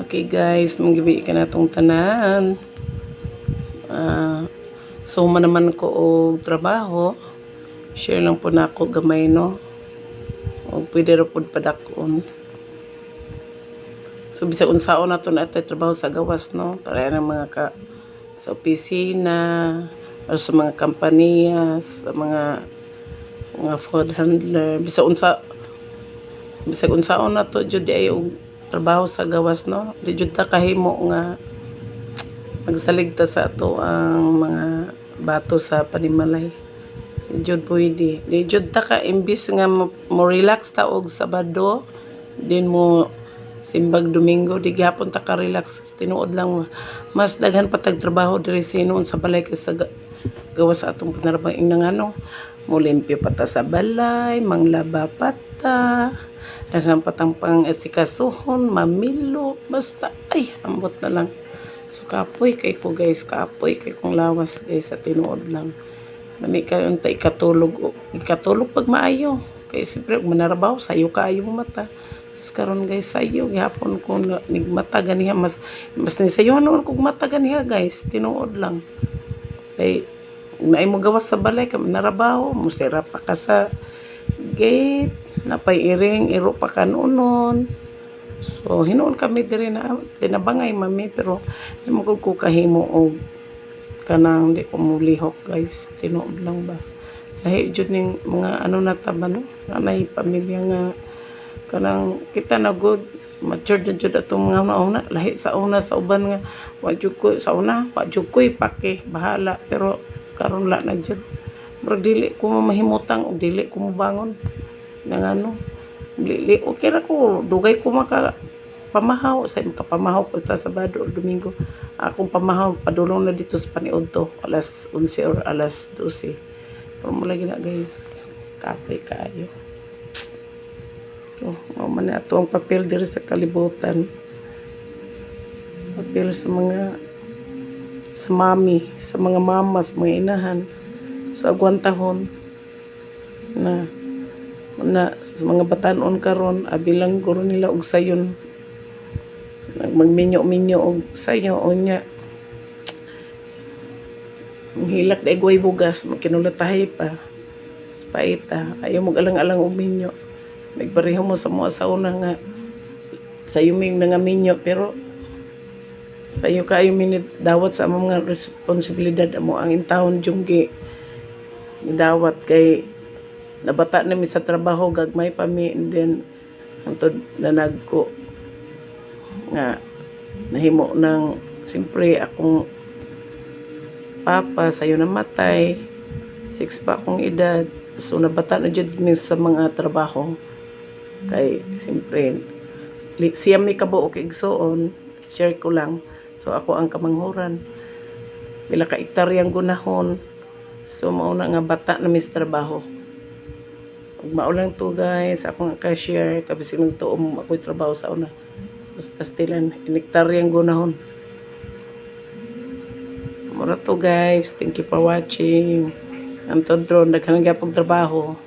Okay guys, maayong gabii kanatong tanan. So man naman ko og trabaho. Share lang po nako gamay, no. O pwede ra pud padak-on. So bisag unsaon nato na atay trabaho sa gawas, no. Para ng mga ka sa opisina or sa mga kompanya, sa mga food handler, bisag unsaon nato jud ay og trabaho sa gawas, no. Di jud ta kahimo nga magsalig ta sa ato ang mga bato sa panimalay. Di jud pwede. Di jud ta ka imbis nga mo relax ta og Sabado, din mo simbag Domingo, di gihapon ta ka relax. Tinuod lang, mas daghan pa tag trabaho diri sa hinuon sa balay kaysa gawas sa atong panarabang ing ano. Mulimpyo pa ta sa balay, manglaba pa ta, daghan pa tang pang asikasuhon, mamilo, basta ay ambot na lang. So kapoy kay ko, guys, kapoy kay kong lawas, guys, sa tinuod lang. Lami kayo unta ikatulog, ikatulog pag maayo. Kay siyempre ug manarabaw sayo kaayo mo mata. Sus, karon guys, sayo gihapon ko na, nigmata ganiha, mas mas ni sayo noon kog mata ganiha, guys, tinuod lang. Kay naay mo gawas sa balay ka manarabaho, musira pa ka sa gate, napay iring, iro pa ka noon. So hinuon kami diri na tinabangay mami, pero di mo ko kahimo og kanang di ko mulihok, guys, tinuod lang ba. Lahi jud ning mga ano na ta ba, no, anay pamilya nga kanang kita na good matured na jud atong mga una, lahi sa una, sa uban nga wa jud ko sa una, wa jud ko'y pake, bahala, pero karon la na jud. Murag dili ko mahimutang og dili ko mobangon nang ano, dili okay ra ko, dugay ko maka pamahaw sa makapamahaw ko sa Sabado or Domingo. Akong pamahaw padulong na dito sa paniudto alas 11 or alas 12. Pero mo lagi na, guys, kapoy kaayo. So, mao man na ato ang papel diri sa kalibutan. Papel sa mga sa mami, sa mga mama, sa mga inahan. So agwantahon na na sa mga batanon karon, abi lang guro nila og sayon, magminyo-minyo og sayo unya hilak dai guway bugas, magkinulatahay pa paita, ayaw mo alang-alang og minyo. Nagpareho mo sa mga sa una nga sayo ming nangaminyo, pero sayo kaayo minit dawat sa among mga responsibilidad, amo ang intawon jung gi dawat kay nabata na mi sa trabaho, gagmay pa mi, and then hantod nanagko nga nahimo ng siyempre akong papa sayo namatay, 6 pa akong edad. So nabata na jud mi sa mga trabaho kay siyempre siya may kabuok igsuon, share ko lang. So ako ang kamanghuran, pila ka ektaryang gunahon. So mao na nga bata na mi sa trabaho. Ug mao lang to, guys, akong ka-share kabisig nagtuom ako'y trabaho sa una sa pastilan, inektaryang gunahon. Mura to, guys. Thank you for watching. Antod ron daghan gyapon trabaho.